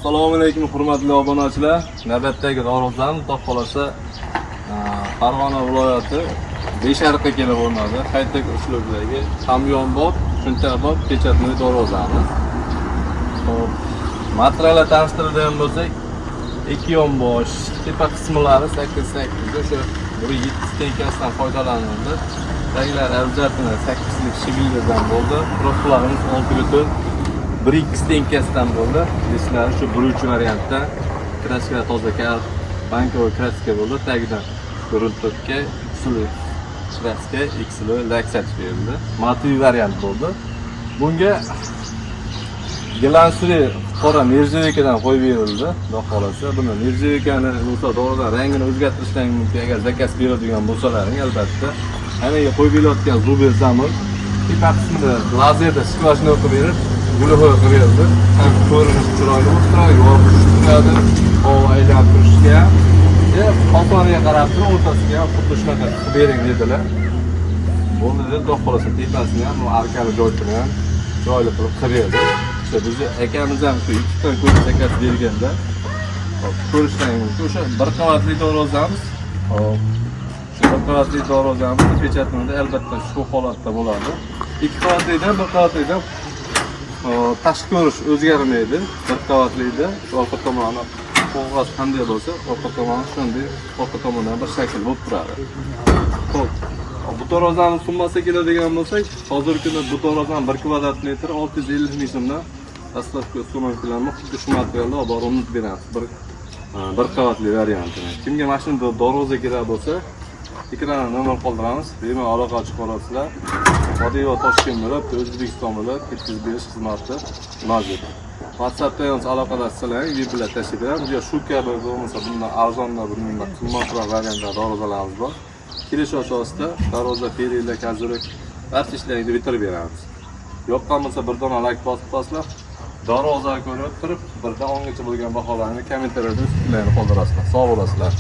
Assalomu alaykum, hurmatli obunachilar. Navbatdagi darvozamiz, Xudo xolasa, Farg'ona viloyati Beshariqqa kelib o'rnadi. High-tech uslubdagi hamyonbop, cho'ntakbop, печатной darvozamiz. Xo'p, materiallar tanishtiradigan bo'lsak, ikki yonbosh, tepa qismlari 8 8, o'sha 1.7 стенка sidan foydalanildi. Taglari обязательно 8lik швеллер dan bo'ldi. Profillarimiz 6 ga 4, 1.2 стенка sidan bo'ldi. Disklari shu 1.3 variantda. Краска toza банковый краска bo'ldi. Tagidan грунтовка, слой краска, ikki лак sachib berildi. Матовый variant bo'ldi. Bunga глянцевый qora нержавейка dan qo'yib berildi. Xudo xolasa, buni нержавейка ni bo'lsa, to'g'ridan rangini o'zgartirishlari mumkin agar заказ beradigan bo'lsalaring, albatta. Anaga qo'yib berilayotgan зубец замок tepa qismida lazerda сквозной qilib berib, глухой qilib berildi. Ham ko'rinishi chiroyli bo'lib turadi, yorug' tushib turadi, havo aylanib turishiga ham. Fasoniga qarab turib, o'rtasiga ham xuddi shunaqa qilib bering dedilar. Bo'ldi dedi, xudo xolasa, tepasini ham, arkali joyini ham chiroyli qilib qilib berdi. O'sha bizni akamiz ham shu YouTubedan ko'rib заказ berganda. Hop, ko'rishlaring mumkin. O'sha bir qavatli darvozamiz. Hop. Shu bir qavatli darvozamiz печатный da albatta shu holatda bo'ladi. Ikki qavatlidan, bir qavatlidan tashqi ko'rish o'zgarmaydi. Bir qavatlida shu orqa tomoni qog'oz qanday bo'lsa, orqa tomoni shunday, orqa tomondan bir shakl bo'lib turadi. Xo'p. Bu darvozani summasiga keladigan bo'lsak, hozirgi kunda bu darvozani 1 kvadrat metr 650 ming so'mdan доставка, установка larni xuddi shu materialda olib borib o'rnatib beramiz. Bir qavatli variantini. Kimga mana shunday darvoza kerak bo'lsa, ekranda nomer qoldiramiz. Bemalol aloqa chiqib olasizlar. Oddiy va Toshkent bo'lib, O'zbekiston bo'lib yetkazib berish xizmati mavjud. WhatsAppda ham aloqalashsalar, bilan tashlab beramiz. Yo shu kabi bo'lmasa, bundan arzonda, bundan qimmatroq variantlar darvozalarimiz bor. Kelishuv asosida darvoza, перила, козырёк, barcha ishlaringni bitirib beramiz. Yoqqan bo'lsa, bir dona layk bosib qo'yasizlar. Darvoza ko'rib turib, birdan 10 gacha bo'lgan baholarni kommentariyada fikrlarini qoldirasizlar. Sog' bo'lasizlar.